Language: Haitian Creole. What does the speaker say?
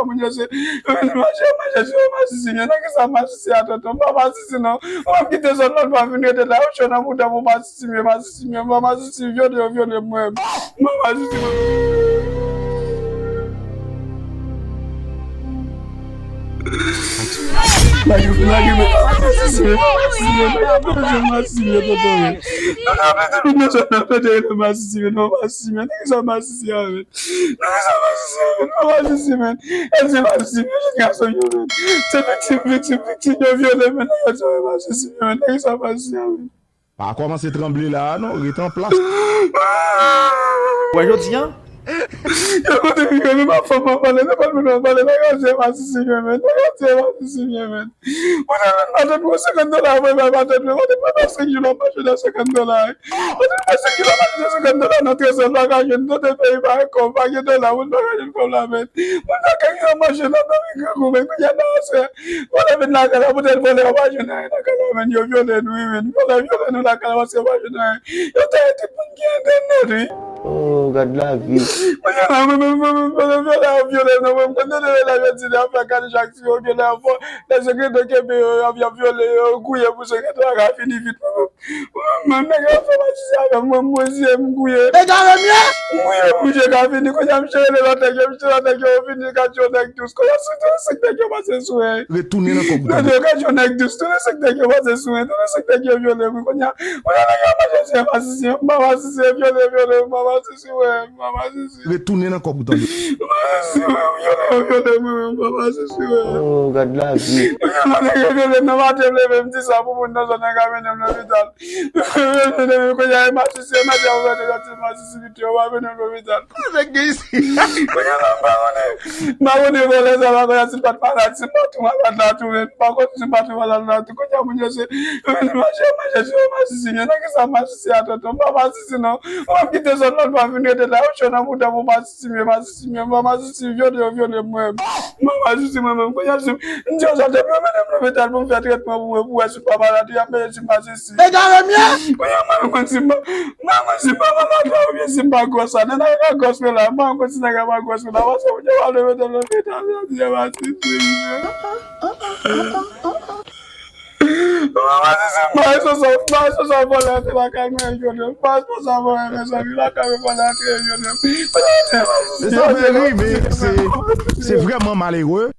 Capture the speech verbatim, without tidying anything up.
Moun yo se, yo vin mache, mache sou yo, masisi, men nan ki sa masisi a, tonton? M pa masisi, non. Ou ap kite zòn nan, pa vin rete la, yo cho nan bouda pou masisi, men masisi, men pa masisi, vyole yo, vyole mwen. M pa masisi, mwen. Lage, lage, men pa masisi, men pa masisi, men pa masisi, men tonton, men. Non, non, men tout moun nan zòn nan, pete, rele masisi, men pa masisi, men nan ki sa masisi a, men. Nan ki sa masisi a, men? Mwen masisi, men. Èske masisi, men? Jèn gason yo, men. Se viktim, viktim, viktim yo vyole, men. Nan yo di mwen masisi, men. Nan ki sa masisi a, men? Pa kòmanse tranble la a non, ret an plas. Wè jodi a? Yo kote m yo, men pa fanm mwen pale, nan pa moun mwen pale, nan yo di masisi, men. Nan yo di masisi, men. Ou te vin madanm pou senkant dola, mwen bay madanm mwen, madanm mwen bay senk jou la, mache nan senkant dola. Ou te bay senk jou la, mache nan senkant dola nan trezò, l pa ka jwenn, nou te peyi pa gen kòb, pa gen dola, moun pa ka jwenn kòb la, men. Moun pa ka jwenn mache nan Dominiken, men kounye a nan aswè, vòlè vin lakay la, poutèt vòlè yo pa jwenn anyen lakay la, men. Yo vyole nou, wi, men. Vòlè vyole nou lakay la, paske yo pa jwenn anyen. Yo taye tout moun ki entènèt, wi. Oh, gad lavi. Mwen gen la, mwen menm, mwen menm, mwen menm, vyole, vyole, non, mwen konn de la, yo di, lè yo fè gade chak ti yo, vyole, yo fò, lè sekreto kenbe yo, y ap, y ap vyole yo, gouye pou sekreto a ka fini vit, mwen menm, mwen menm, nèg yo fè masisi avè m, mwen, mwen, mwen, m gouye. Egare m ye? M gouye, m gouye, ka fini, kounye a, m chire lòt nèg yo, m chire lòt nèg yo, yo fini, ka tchwe nèg dous, kounye a, sou tou, senk nèg yo pase sou, eh. Retounen nan kòk ou tande. Yo ka tchwe nèg dous, tou, senk nèg yo pase sou, eh, tou, senk nèg yo vyole, mwen, kounye a, Mwen la nèg yo mache se masisi, m pa masisi, vyole, vyole, m pa masisi, wè, m pa masisi. Retounen nan kòk ou tande. M pa masisi, wè, vyole, vyole, mwen, m pa masisi, wè. Oh, gad lavi. Mwen la nèg yo vyole m nan maten, m leve, m di sa pou moun nan zòn nan ka mennen m lopital. Kounye a, e masisi, e maten, ou wè nèg yo di masisi, pito, yo pa mennen m lopital. Nèg gen isi. Kounye a la, m pa konnen. M pa konnen vòlè sa, m pa konnen si l pa t malad, si l pa t malad la tou, men m pa konnen si l pa t malad la tou. Kounye a, moun yo se, yo vin mache, mache sou yo, masisi, men nan ki sa masisi a, tonton? M pa masisi, non. Ou ap kite zòn nan, pa vin rete la, yo cho nan bouda pou masisi, men masisi, men m pa masisi, vyole yo, vyole mwen. M pa masisi, mwen menm. Kounye a, si m di yo sa, depi yo mennen m lopital pou m fè tretman pou mwen, pou wè si m pa malad, y ap mete si m masisi. Egare m ye? Kounye a, mwen menm, konn si m pa Mwen, mwen, si m pa malad la, oubyen si m pa gwòs la, nan nèg la gwòs mwen la, mwen, mwen, si nèg la pa gwòs mwen la, paske mwen, yo pa vle mete m lopital, yo di, yo pa sisi. Mwen, mwen, si, si m pa responsab, m pa responsab vòlè antre lakay mwen, yo, yo, m pa responsab vòlè, mezanmi, lakay mwen vòlè antre, yo, yo. Mezanmi, wi, men se, se vrèman malere.